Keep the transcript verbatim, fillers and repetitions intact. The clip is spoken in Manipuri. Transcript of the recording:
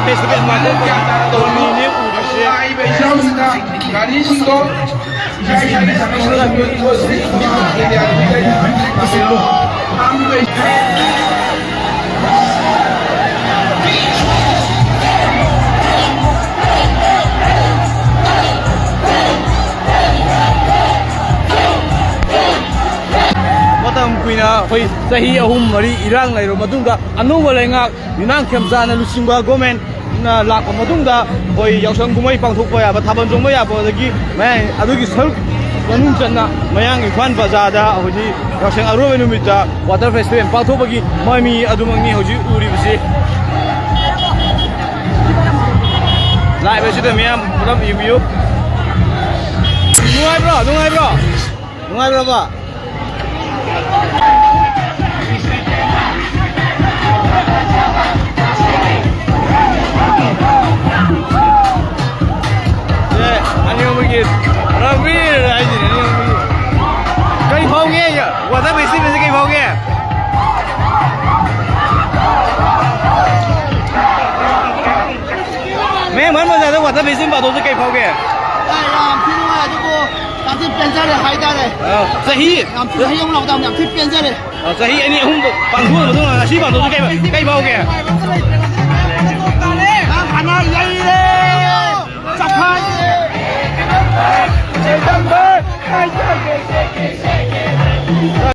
ꯐꯦꯁꯇꯤꯚꯦꯜ ꯄꯥꯡꯊꯣꯛꯄꯒꯤ ꯇꯧꯔꯝꯃꯤꯅꯦ ꯎꯔꯤꯁꯦ꯫ ꯂꯥꯛꯏꯕ ꯏꯆꯥꯁꯤꯡꯅ ꯒꯥꯔꯤꯁꯤꯡꯗꯣ ꯏꯁꯥ ꯏꯁꯥꯒꯤ ꯁꯥꯟꯅꯐꯝ ꯁꯥꯟꯅꯐꯝ ꯊꯣꯛꯑꯁꯤ꯫ ꯃꯇꯝ ꯀꯨꯏꯅ ꯑꯩꯈꯣꯏ ꯆꯍꯤ ꯑꯍꯨꯝ ꯃꯔꯤ ꯏꯔꯥꯡ ꯂꯩꯔꯕ ꯃꯇꯨꯡꯗ ꯑꯅꯧꯕ ꯂꯩꯉꯥꯛ ꯌꯨꯝꯅꯥꯝ ꯈꯦꯝꯆꯥꯅ ꯂꯨꯆꯤꯡꯕ ꯒꯣꯔꯃꯦꯟꯅ ꯂꯥꯛꯄ ꯃꯇꯨꯡꯗ ꯑꯩꯈꯣꯏ ꯌꯥꯎꯁꯪ ꯀꯨꯝꯍꯩ ꯄꯥꯡꯊꯣꯛꯄ ꯌꯥꯕ, ꯊꯥꯕꯜ ꯆꯣꯡꯕ ꯌꯥꯕ, ꯑꯗꯒꯤ ꯃꯌꯥꯡ ꯑꯗꯨꯒꯤ ꯁꯔꯨꯛ ꯃꯅꯨꯡ ꯆꯟꯅ ꯃꯌꯥꯡ ꯏꯝꯐꯥꯜ ꯕꯖꯥꯔꯗ ꯍꯧꯖꯤꯛ ꯌꯥꯎꯁꯪ ꯑꯔꯣꯏꯕ ꯅꯨꯃꯤꯠꯇ ꯋꯥꯇꯔ ꯐꯦꯁꯇꯤꯚꯦꯜ ꯄꯥꯡꯊꯣꯛꯄꯒꯤ ꯃꯃꯤ ꯑꯗꯨꯃꯛꯅꯤ ꯍꯧꯖꯤꯛ ꯎꯔꯤꯕꯁꯤ꯫ ꯂꯥꯛꯏꯕꯁꯤꯗ ꯃꯤꯌꯥꯝ ꯄꯨꯂꯞ ꯌꯦꯡꯕꯤꯌꯨ꯫ ꯅꯨꯡꯉꯥꯏꯕ꯭ꯔꯣ? ꯅꯨꯡꯉꯥꯏꯕ꯭ꯔꯣ? ꯅꯨꯡꯉꯥꯏꯕ꯭ꯔꯕ? ꯑꯦ, ꯑꯅꯤ ꯑꯍꯨꯝꯒꯤ ꯔꯥꯕꯤꯔ ꯍꯥꯏꯁꯤꯅꯦ, ꯑꯅꯤ ꯑꯍꯨꯝꯒꯤ꯫ ꯀꯔꯤ ꯐꯥꯎꯒꯦ? ꯋꯥꯇꯔ ꯐꯦꯁꯇꯤꯚꯦꯜꯁꯦ ꯀꯔꯤ ꯐꯥꯎꯒꯦ? ꯃꯌꯥꯡ ꯏꯝꯐꯥꯜ ꯕꯖꯥꯔꯗ ꯋꯥꯇꯔ ꯐꯦꯁꯇꯤꯚꯦꯜ ꯄꯥꯡꯊꯣꯛꯄꯁꯦ ꯀꯔꯤ ꯐꯥꯎꯒꯦ? ꯑꯦ, ꯌꯥꯝ ꯊꯤ ꯅꯨꯡꯉꯥꯏ, ꯑꯗꯨꯕꯨ ꯌꯥꯝ ꯊꯤ ꯄꯦꯟꯖꯔꯦ ꯍꯥꯏꯇꯥꯔꯦ꯫ ꯑ, ꯆꯍꯤ ꯌꯥꯝ ꯊꯤ ꯍꯌꯦꯡ ꯂꯥꯎꯗ ꯌꯥꯝ ꯊꯤ ꯄꯦꯟꯖꯔꯦ꯫ ꯑ, ꯆꯍꯤ ꯑꯅꯤ ꯑꯍꯨꯝ ꯄꯥꯡꯊꯣꯛꯑ ꯃꯇꯨꯡꯗ ꯉꯁꯤ ꯄꯥꯡꯊꯣꯛꯄꯁꯦ ꯀꯩ, ꯀꯩ ꯐꯥꯎꯒꯦ?